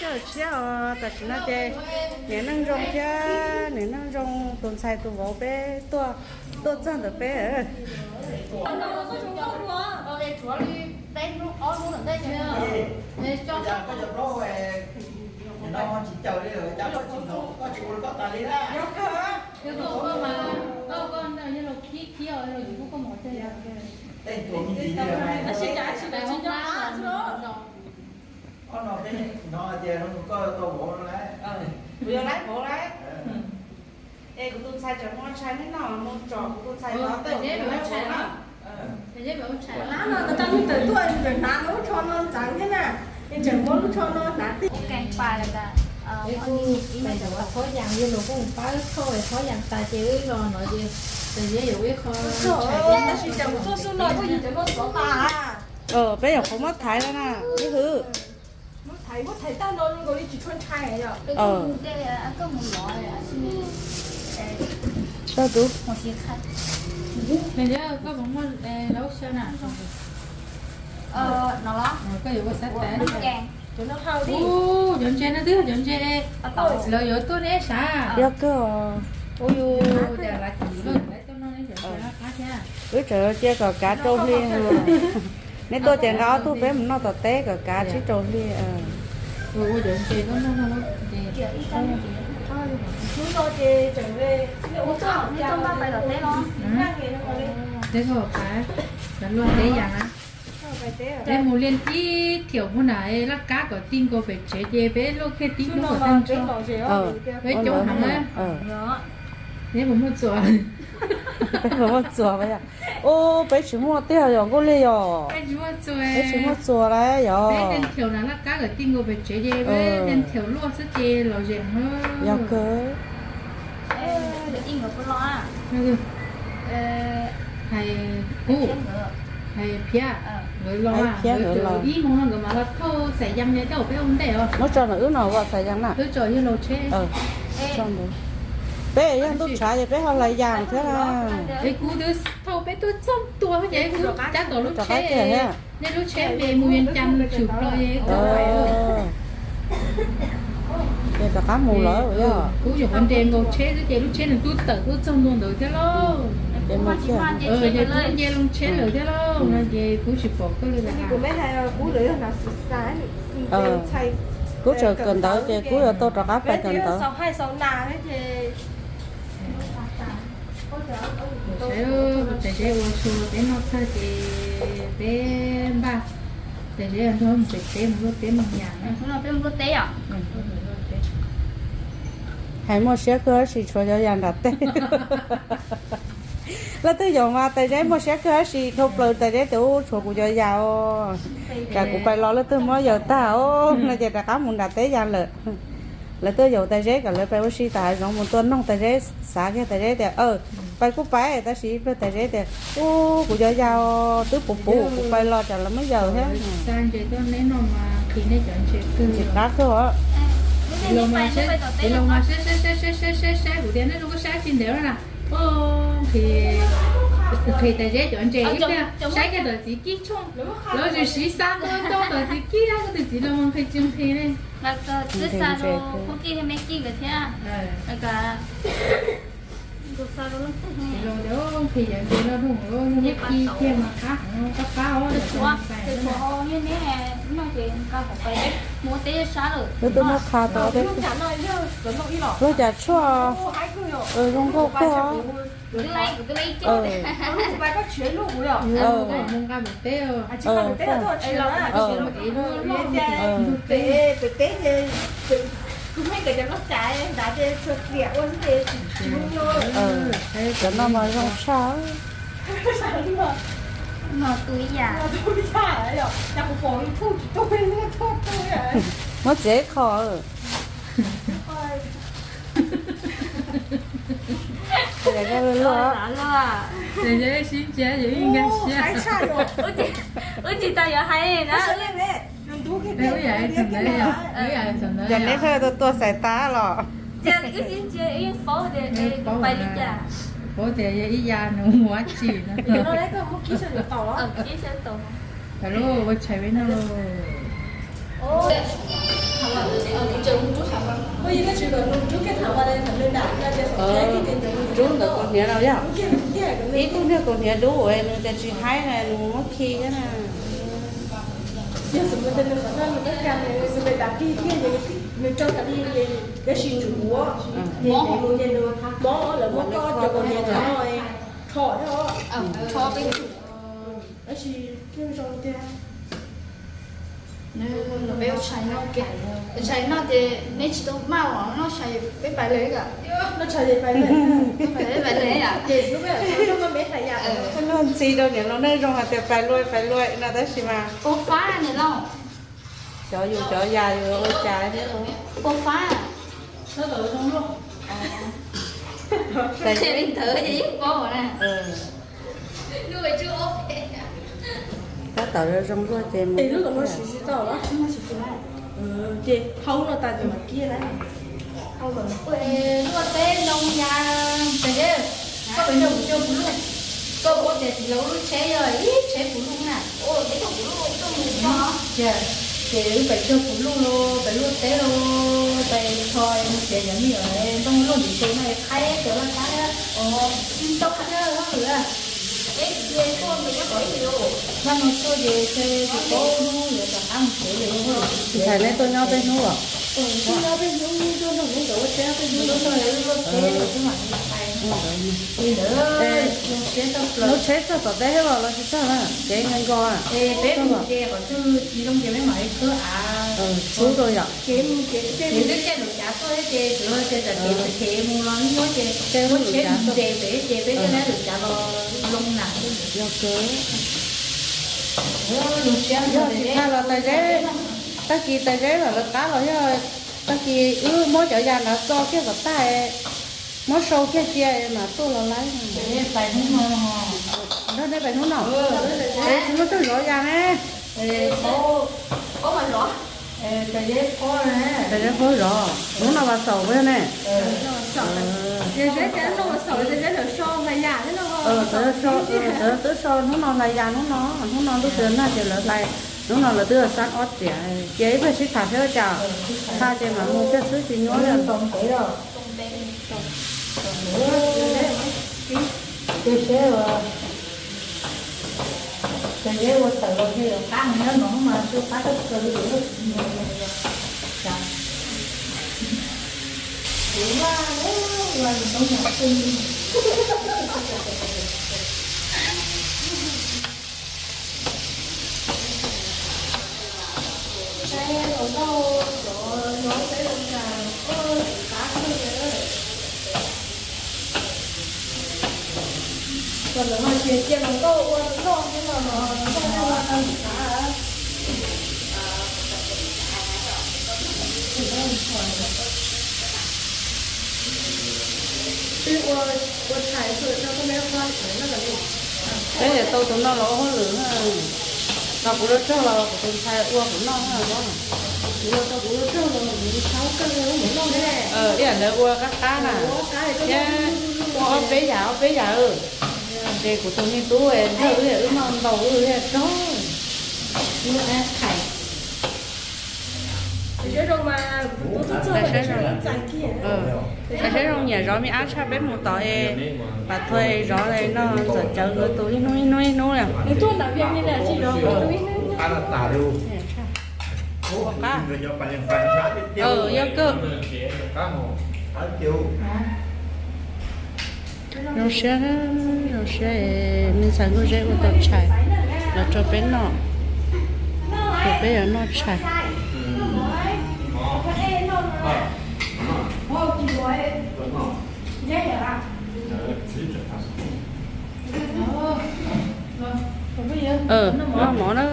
Tshiab os, tam sim no ces niam Neej Zoo thiab niam Neej Zoo tus ntxhais tus vauv peb tuaj, tuaj txog ntawm peb. Ob no peb hnov hais tias koj tau vauv no lauj? Kuv yuav laib vauv lauj. Es kuv tus ntxhais tseem mus ua tshais neb no, mus tsom kuv tus ntxhais tod tej vauv na. Hnav no, tau ntawm tuaj ntawm hnav lub tsho no ntxeev thiab na, es tseem muab lub tsho no hnav tij. Ua thob yas, yog luag kuj pab thauj thob yas tas ces wb los no ces, tab sis tseem tuaj xub no kuj yog cov no xov tas. Peb yuav qhuav muab thaiv no na, ib hwv. Tau tus. Koj yuav ua xav tas. Cov ntses no twb yog cov ntses lawv yuav tuaj neb sav. Yog kawg os. Wb tseem cia kom kav rau hli. Neb tuaj ces nqa ob tug peb mus noj tom teb kom kav tsib rau hli. Ua cov ntses no no no. Hnub no ces tseem ua teb los teb yas na. Peb mus liaj tib thiaum mus na, laj kab kom tij nkaus pem tsev ces peb luaj kiag tib hnub kom tag nrho. Peb coob heev na. Peb puas muaj txuas? Peb puas muaj txuas? Ub, peb tsis muaj tiag yog Nkauj Liag yog? Peb tsis muaj txuas lauj yog? Peb thiaum na laj kab kom tij nkaus pem tsev ces peb thiaum luaj xwb ces los zem heev. Yog kawg. Hais kub, hais phiab, nkawd los, ib hmo no nkawd mam los thauj xais yas li tej uas peb ua ntej os. Muab tso ntawm wb no, xais yas na. Twb tso yawg laus tsheb. Peb yog ntuj tshav ces peb ho hlais yas thiab na. Es kuv twb thauj peb tuaj txog ntua ces kuv cab tom lub tsheb, nej lub tsheb me mus Vias Cas tshwm plaws. Ces rov qab mus lawm. Kuv nyuam qhuav nres nkaus tsheb xwb ces lub tsheb nws twb tawm tuaj txog ntua ntawd thiab lauj. Ces kuv nce loo tsheb lawm thiab lauj no ces kuv tsis pom koj li lawm. Kuv tseem kawm ntawv ces kuv yuav tau rov qab pais kawm ntawv. Saib, tais Zeb ua su peb noj tag ces peb npaj, tais Zeb nrog mus pem teb mus luaj teb mus yas na. Peb mus luaj teb os. Hais muaj siab kawg tab sis tshuav cov yas nram teb. Leej twg yaum mas tais Zeb muaj siab kawg tab sis dhau plaws tais Zeb tias ub tshuav kuv cov yas os. Tsam kuv pais los leej twg muab yaws tag os no ces rov qab mus nram teb yas lawm. Lawv tuaj yaum tais Zeb kom lawv pais ua si tom hav zoov mus tua noog tais Zeb, xav kiag tais Zeb tias pais kuj pais tab sis ib pliag tais Zeb tias ub kuv cov yas os twb puv puv kuv pais los tsam lawv muab yaws thiab. Tsis qab kawg os. Saib saib saib kuv tias nej zoo koj saib tsis ntev na. Nqhis tais Zeb cov ntses ib pliag saib kiag tom txiv kib tshooj, lawv tsis siv xa tua rau tom txiv kib, koj tus txiv los mus nqhis tsis nqhis li. Nqhis yam ntses no zoo muab ci kiag mas qab heev, qab qab os. Wb twb muab qha tau peb. Luag cas tshuaj zoo nkauj kawg. Mus nqa pem teb, cov no mas zoo tshaj. Muab txiav ib qho. Luaj, sib ntsia, wb tsis tau yuav hais na. Ces neb thiaj tuaj tuaj xais tas los. Paub tias yog ib yas nws mus ua tsi no. Lub ua tshais peb noj lauj. Rub ntawm kaus hniav no yog ib tug niag kaus hniav dub uas nws tias tsis haib na, nws muab khi thiab na. Yog xav mus tias nws qhov no nws kab kas nws dam kiag kiag ces nws rau tas li, tab sis nws ua ces nws mob, lawv muab koj cov kaus hniav no rho thiab. Tab sis zoo tiag. Peb ua tshais no ces, tshais no ces neb tsis tau maj os, noj tshais peb pais lawm. Noj tshais peb pais lawm, peb pais lawm. Ces lub peb pais lawm, noj ntxhi rau niam laus nej zoo hais tias pais luaj pais luaj no tab sis mas ua fab niam laus. Xyov yus cov yas yus ua cas thiab. Ua fab. Qhia li ntawd ces yeej paub na. Tab tom zoo zoo luaj ces mus. Ces hau no tas ces mam kiag na. Luaj teb noo ya, koj pem nrog kuv cog puv luj. Koj ua tias txiv laus lub tsheb yog ib tsheb puv luj na. Ces wb pem cog puv luj los pem luaj teb los pem tho mus tias yog me nyuam ntoo luaj ntim tes no qhaib cov laj kab thiab. Tsis ntau thiab hauj lwm. Vaj no tuaj ces tsis paub hnub yuav rov qab mus tsev li. Ntxhais neb tuaj nyob peb hnub los? Tuaj nyob peb hnub, tuaj nrog neb nkawd ua teb peb hnub, tuaj luaj teb los xwb mam li pais. Lub tsheb txog tom teb thiab los los tsis txog na, kev nkaus nkaus. Peb mus ces qhov twg tsis zoo ces peb mam li khawb av. Xub rau yom. Kev mus kev, kev twb caij lub cav tuaj thiab ces tsuas yog tias tsam kev txawm kev mus los nyob ces lub tsheb mus nres pem ces peb thiaj li lub cav los loo na. Yog kawg. Yog tsis tag los tais zeb, tag kis tais zeb los lawv qab los yog tag kis wb muab cov yas nrad txo kiag kom tag, muab sau kiag cia mas tuaj los laib. Nrog nej pais hnub no, es tsis muaj tug zov yas ne. Tais zeb qhuav zov, hnub no vas xaum puas yog ne? Txawm twb so hnub no hlais yas hnub no, hnub no lub twg nag ces lawv hlais, hnub no lawv twb xa ob riam, cia ib pliag sib tham thiab cas, tha ces mam mus kiag xwb tsis nyuaj li. Tais zeb ua tawm los thiaj yuav qab, nyob no mas tsis qab kawg li. Peb yuav tau tus no los ua hauj lwm, tau kuv lub rooj los kuv tus ntxhais ua kuv noj. Ib yam ntawd ua qab qab na, thiab ua ob peb yam ob peb yam. Ces kuv tus me tub nrog wb, wb noj ntau wb thiaj rog. Saib zoo nyiam zov me ab tshaj peb mus tom es, pas thua es zov no ntxawm cawv nkawd tus ib hnub ib hnub ib hnub li. Ua qab. Yog kawg. Zoo siab, zoo siab me ntxhais Nkauj Zeb ua tau tshais los rau peb noj, ces peb yuav noj tshais. Noj mov na,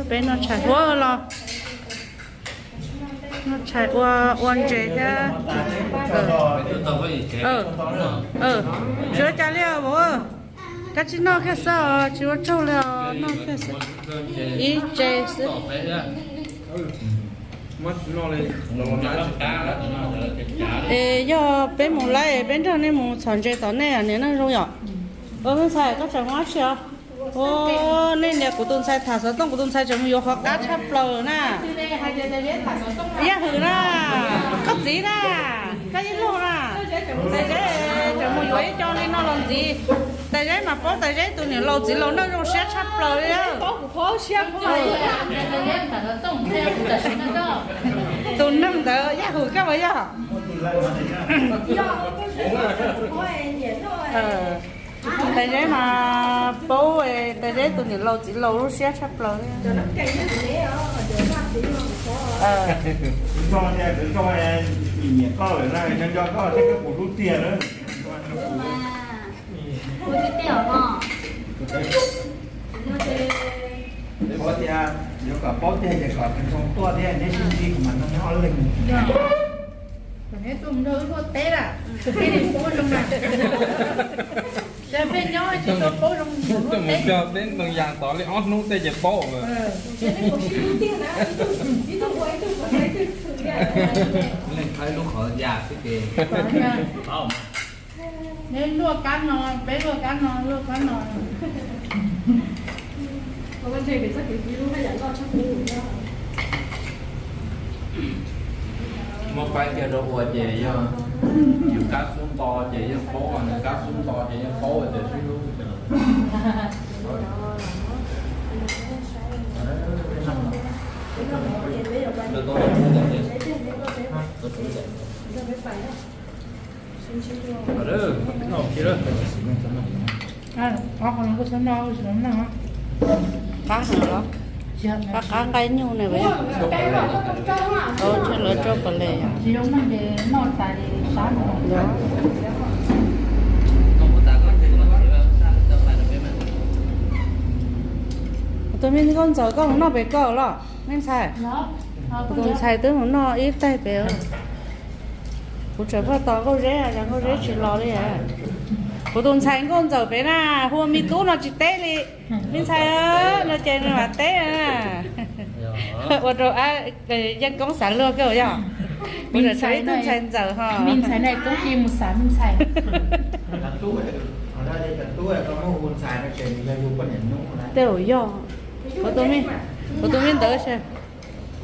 peb noj tshais ua los. Noj tshais ua, ua ntses thiab. Tsis ua cas li os vauv, koj tsis noj kiag xwb os, tsis ua tsaug li os, noj kiag xwb. Ib tse xwb. Es yog peb mus laib peb nrog nej mus txhom ntses tom nej niam neej zoo yom. Ua me ntxhais koj tsam mus dab tsi os? Ua, nej niam kuv tus ntxhais tham xov tooj, kuv tus ntxhais tseem mus yuav qhov qab tshaj plaws na. Yaj Hwm na, koj txiv na, koj ib lub na. Tais Zeb tseem mus yuav ib co li no los ntxiv. Tais Zeb mas paub Tais Zeb tus niam laus txiv laus neej zoo siab tshaj plaws li. Tus neeg ntawd Yaj Hwm koj puas yog? Tais Zeb mas paub Tais Zeb tus niam laus txiv laus lub siab tshaj plaws li. Yuav kom paub tiag ces kom Ntxhoo tuaj thiab neb sib ntsib kuv mam nrog neb ob leeg. Kom neb tuaj mus nrog wb luaj teb lawm, peb li paub zoo na. Peb nyob tsis tau paub zoo. Tuaj mus cog teb ntoo yas tod li ob hnub tej ces paub lawm. Leej qhib lub qhov yas xwb ces paub. Neb luaj kab no, peb luaj kab no, luaj kab no. Muab faib kiag rau ua ces yog yus kab xub nto ces yeej paub, nws kab xub nto ces yeej paub tias sib hlub. Qab heev los? Qab qab nqaij nyuj ne. Ntshe lawv rau pam les. Tus me nkauj ntxawm koj mus noj pem koj los me ntxhais? Kuv tus ntxhais twb mus noj ib taig pem. Kuv tseem pheej tos Nkauj Zeb, Nkauj Zeb tsis los li. Kuv tus ntxhais nkauj ntxawm pem na, hu ua me tub no tsis teb li. Me ntxhais no ces nws mam teb na. Ua rau Yeej Koob xav luag kawg yog. Kuv tseem tshuav ib tug ntxhais ntxawm ho. Me ntxhais na, tub mus xav me ntxhais. Tej zaum yog. Kuv tus me ntawd,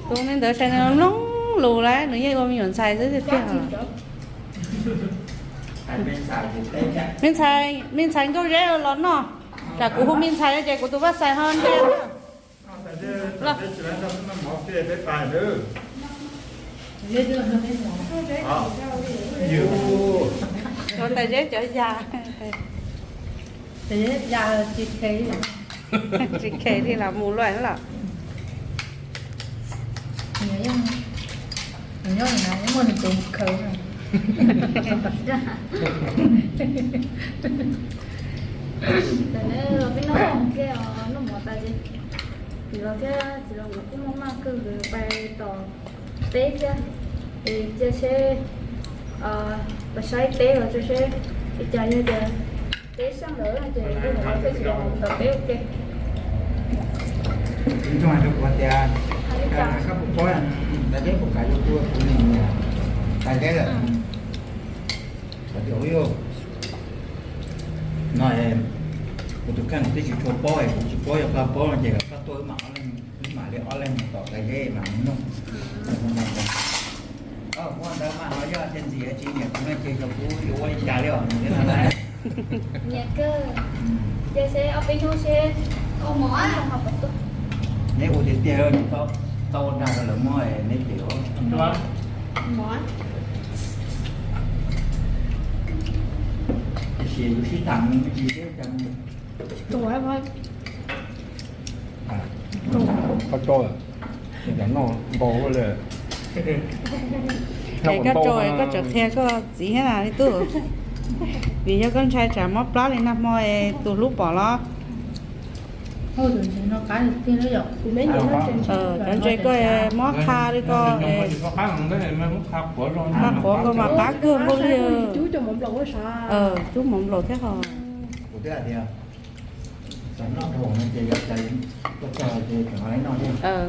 tus me ntawd sai nws mloog lus lawm, nws yeej ua me nyuam ntxhais xwb tiag tiag. Me ntxhais, me ntxhais Nkauj Zeb los noj. Tsam kuv hu me ntxhais ces kuv tus paj xais ho ntsia. Cov Tais Zeb cov yas, tsis khe li los mus luaj los. Peb noj mov ke os, noj mov tas ces txiv laus thiab txiv laus nkawd kuj maj maj kawg, nkawd pais tom teb thiab. Es cia seb, pais saib teb los cia seb li cas, yog tias teb xyaj ntawd ces nkawd mam li coj txiv laus mus tom teb ua ke. Ib tsoom hais rau kuv tias, koj puas paub, tais teb puas kam yuav kuv, kuv niam tais teb lawm. Kuv tias, ub, no kuv tus kheej kuv twb tsis tshua paub, kuv tsis paub, yog koj paub no ces koj tuaj wb mam, wb mam li ob leeg mus tom tais teb mam mus noj. Muaj ntawd mas ho yog tias ntxim tsis nyiam kuv no ces yog kuv yuav ua li cas li os. Nyiam kawg. Cia seb ob peb hnub seb ua mov, neb ua tiag tiag, tau ua dag rau lawv muab neb cem. Tiam sis yus sib tham me ntsis thiab. Koj tso, noj npau li. Es koj tso, koj tseem qhia koj txiv thiab na li tub. Vim yog koj ntshai tsam mob plab li nag hmo es tus hlub pom los. Cov ntses koj mob qha li ko, qha quav ko mas qab kawg nkaus li. Cub mov nplaum thiab ho.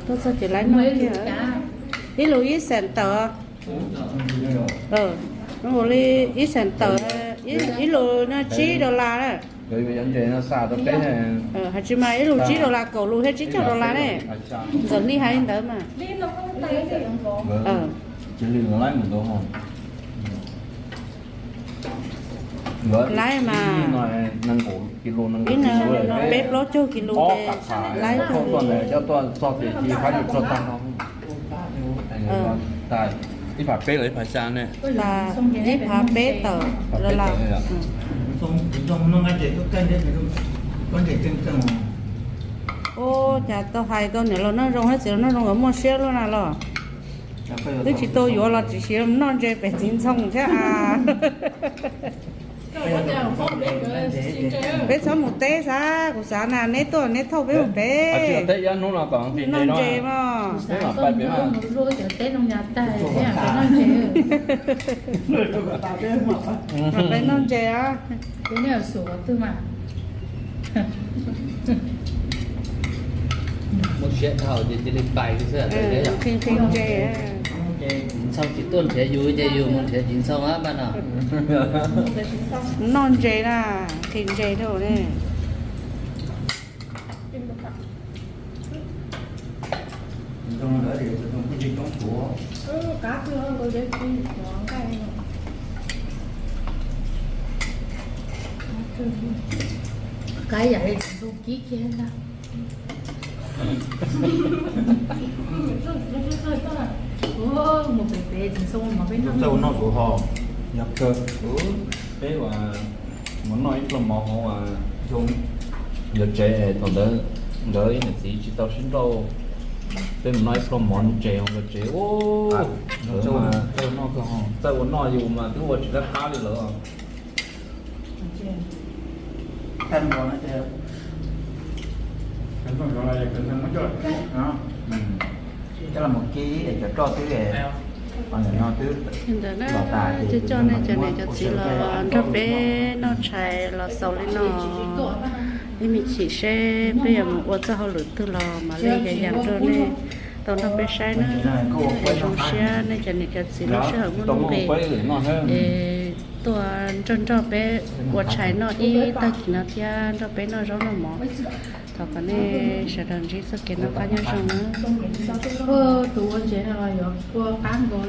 Tuaj txog ces laib noj thiab. Ib lus ib xees tawm. Li ib xees tawm, ib lus no tsib dollar na. Nkawd yuav cov ntses no xa rau peb. Hais tsis mas ib lus tsib dollar, kaum lus thiab tsib caug dollar ne. Ntxawm Hli hais li ntawd mas. Laib mas, ib no peb plaub caug kis lus ces laib tag. Ib phav peb los ib phav xya ne. Ib phav peb tawm dollar. Ua cas tau hais tau niam laus Noj Zoo thiab txiv laus Noj Zoo nkawd muaj siab luaj na los. Twb tsis tau yuav los tsis siv noj ntses pem txiv ntxhoo thiab as. Peb txhob mus teb xav, kuv xav na neb tuaj neb thauj peb mus pem. Noj ntses mas. Peb noj ntses os. Muaj siab dhau ces cia li pais xwb. Nqhis ntses. Tsis tuaj nrhiav yus ces yus mus nrhiav txiv ntxhoo mas no. Noj ntses na, nqhis ntses dhau ne. Qab yam li txiv ntxhoo kib kiag ntag. Mus pem pem txiv ntxhoo mas peb noj. Txawj ua noj tsuav ho, yog kawg. Peb ua mus noj ib pluag mov hauv yog tsev thaum ntawd nkawd ib niam txiv tsis tau sib nrauj, peb mus noj ib pluag mov ntses hauv nkawd tsev. Txawj ua noj yus mas twb ua tsis lab qab li lawm. Li ntawd na, coj coj nej cov niam cov txiv los nrog peb noj tshais los xaus li no. Ib me chim seb peb yuav mus ua txoj hauj lwm twg los mam li yas yas rau nej tau nrog peb saib na. Zoo siab nej cov niam cov txiv lub sij hawm muaj nuj nqis es tuaj nrog nrog peb ua tshais noj ib tag kis no thiab nrog peb noj zaub noj mov. Thov kom nej sawv daws ntsib txoj kev noj qab nyob zoo na. Tus ua ntses no los yuav ua qab nkaus.